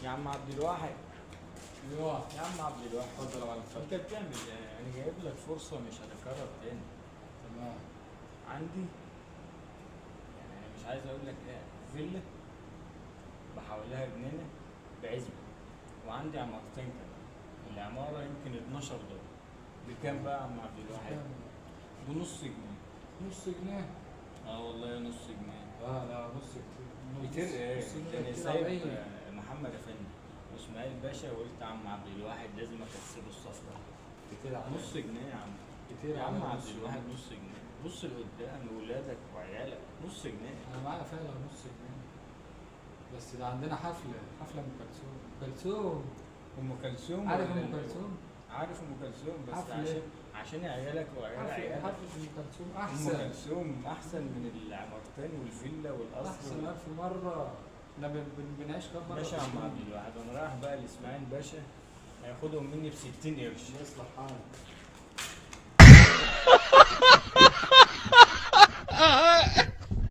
يا عم عبد الواحد. ايوه يا عم عبد الواحد، اتفضل يا معلم. اتفضل. انت بتعمل ايه؟ انا جايب لك فرصة مش هتتكرر تاني. تمام. عندي يعني انا مش عايز اقول لك ايه، فيلا بحولها جنينة بعزبه، وعندي عمارتين كمان، العمارة يمكن 12 دور. بكام بقى يا عم عبد الواحد؟ بنص جنيه. نص جنيه؟ اه والله نص جنيه. لا لا نص كتير. كتير ايه؟ نص جنيه ده انا كتير سايب عليا. محمد افندي واسماعيل باشا، وقلت عم عبد الواحد لازم اكسبه الصفقة. كتير عليا. نص جنيه يا عم. كتير يا عم عليا عبد نص الواحد جنيه. نص جنيه. بص لقدام ولادك وعيالك، نص جنيه. انا معايا فعلا نص جنيه، بس ده عندنا حفلة، حفلة ام كلثوم. كلثوم، ام كلثوم، عارف ولا ام كلثوم؟ عارف ام كلثوم، بس حفلة. عشان عيالك وعيال حفلة، عيالك. حفلة ام كلثوم ام احسن. كلثوم احسن من العمارتين والفيلا والقصر. احسن الف مرة. احنا بنعيش كام مرة ماشي يا في عم السنة. عبد الواحد، انا رايح بقى لاسماعيل باشا هياخدهم مني ب 60 قرش. الله يصلح حالك.